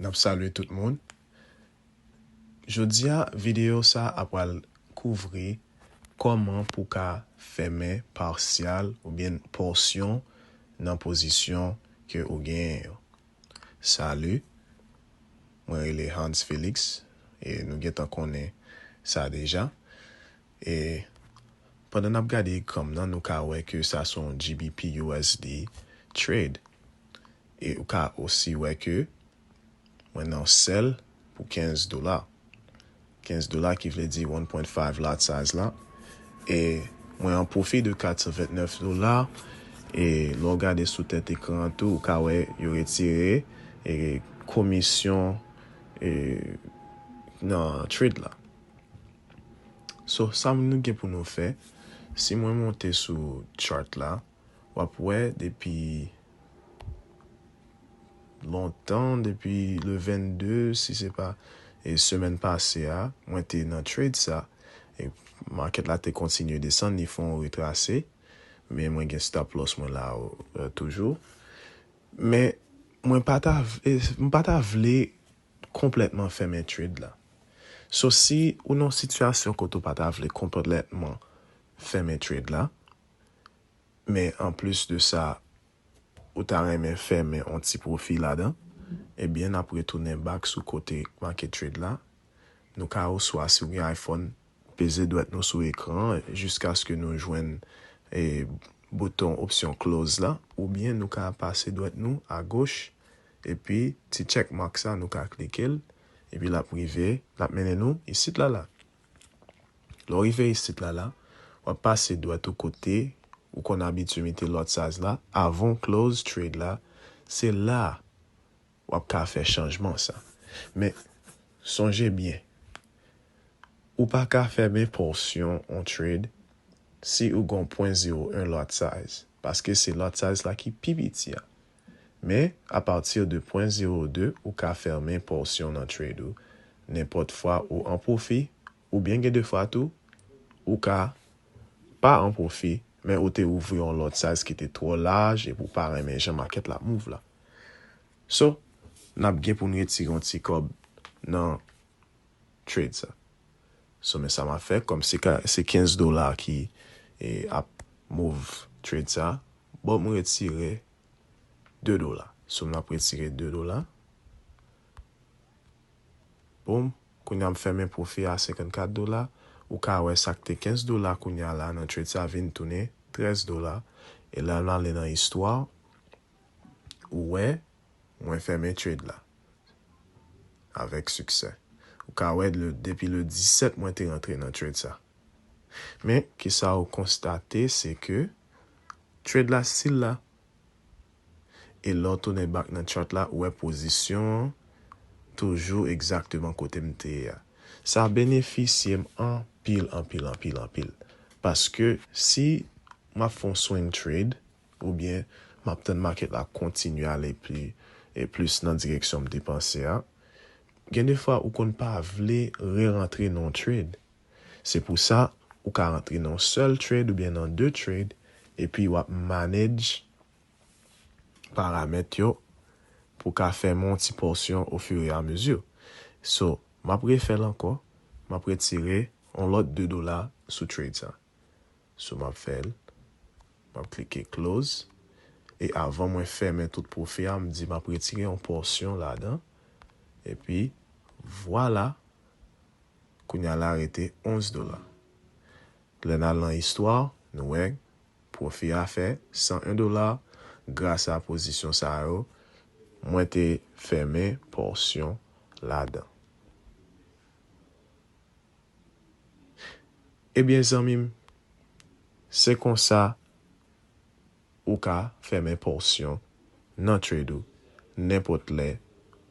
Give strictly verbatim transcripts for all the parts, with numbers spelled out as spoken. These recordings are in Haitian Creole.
N ap salye tout moun. Jodi a, videyo sa a pral kouvri kòman pou ka fèmen pasyal oubyen pòsyon nan pozisyon ke ou genyen yo. Salut, mwen rele Hans Felix, e nou gentan konnen sa deja. E pandan n ap gade ekran m nan, nou ka wè ke sa se yon G B P U S D trade. E ou ka osi wè ke mwen nan sell pou kenz dola. Kenz dola ki vle di one point five lot size la. E mwen an pwofi de kat san vennèf dola. E lè w gade sou tèt ekran an tou, ou ka wè yo retire e komisyon e nan trade la. So, sa nou gen pou nou fè, si mwen monte sou chart la, w ap wè depi lontan, depi le vennde, si se pa e semèn pase a, mwen te nan trade sa. E market la te kontinye desann, li fè yon retrase, men mwen gen stop loss mwen la e, toujou. Men mwen pa ta v- e, m pa ta vle konplètman fèmen trade la. So, si ou nan yon sitiyasyon kote ou pa ta vle konplètman fèmen trade la, men anplis de sa, ou ta renmen fèmen yon ti pwofi ladan, ebyen, n ap retounen back sou kote market trade la. Nou ka oswa, si w gen iPhone, peze dwèt nou sou ekran an jiskaske nou jwenn e, bouton opsyon close la, oubyen nou ka pase dwèt nou agoch, epi ti check mark sa, nou ka klike l, epi l ap rive, l ap mennen nou isit la la. Lè w rive isit la la, w ap pase dwèt ou kote ou konn abitye mete lot size la, avan w close trade la, se la w ap ka fè chanjman sa. Men, sonje byen, ou pa ka fèmen pòsyon yon trade si ou gen yon pwen zewo en lot size, paske se lot size la ki pi piti a. Men, apati de pwen zewo de, ou ka fèmen pòsyon nan trade ou, nenpòt fwa ou an pwofi, oubyen gen de fwa tou, ou ka pa an pwofi, men ou te ouvri yon lot size ki te twò laj epi w pa renmen jan market la ap move la. So, n ap gen pou n retire yon ti kòb nan trade sa. So, men sa m ap fè, kòm se ka, se kenz dola ki e, ap move trade sa, bon, m retire de dola. So, m ap retire de dola. Boum, kounye a m fèmen pwofi a senkannkat dola. Ou ka wè sa k te kenz dola kounye a la nan trade sa vin tounen trèz dola. E lè n ale nan istwa, ou wè, mwen fèmen trade la avèk siksè. Ou ka wè le, depi le disèt mwen te rantre nan trade sa. Men, kisa ou konstate, se ke trade la still la. E lè w tounen back nan chart la, ou wè pozisyon an toujou egzakteman kote m te ye a. Sa benefisye m anpil, anpil, anpil, anpil. Paske si m ap fè yon swing trade, oubyen m ap tann market la kontinye ale pli, e plis nan direksyon m te panse a, gen de fwa ou konn pa vle re-rantre nan yon trade. Se pou sa, ou ka rantre nan yon sèl trade oubyen nan de trade, epi w ap manage paramèt yo pou ka fèmen yon ti pòsyon au fur et à mesure. So, m ap refè l ankò, m ap retire yon lòt de dola sou trade sa. So, m ap fè l, m ap klike close. E avan mwen fèmen tout pwofi a, m di m ap retire yon pòsyon ladan. Epi, vwala, kounye a la rete onz dola. Lè n al nan istwa, nou wè pwofi a fè san en dola gras a pozisyon sa yo mwen te fèmen pòsyon ladan. Ebyen, zanmi m, se konsa ou ka fèmen pòsyon nan trade ou nenpòt lè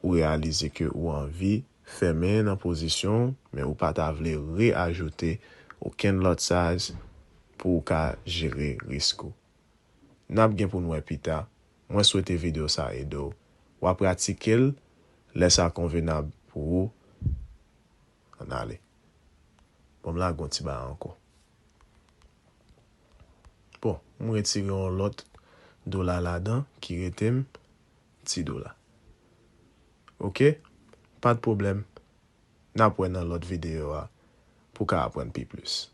ou reyalize ke ou anvi fèmen nan pozisyon w, men ou pa ta vle reajoute okenn lòt size pou ou ka jere risk ou. N ap gen pou n wè pita. Mwen swete videyo sa ede w. W a pratike l lè sa konvenab pou ou. Ann ale. Bon, m lage yon ti bagay ankò. Bon, m retire yon lòt dola ladan ki rete m ti dola. Oke? Pa de pwoblèm. N ap wè nan lòt videyo a pou w ka aprann pi plis.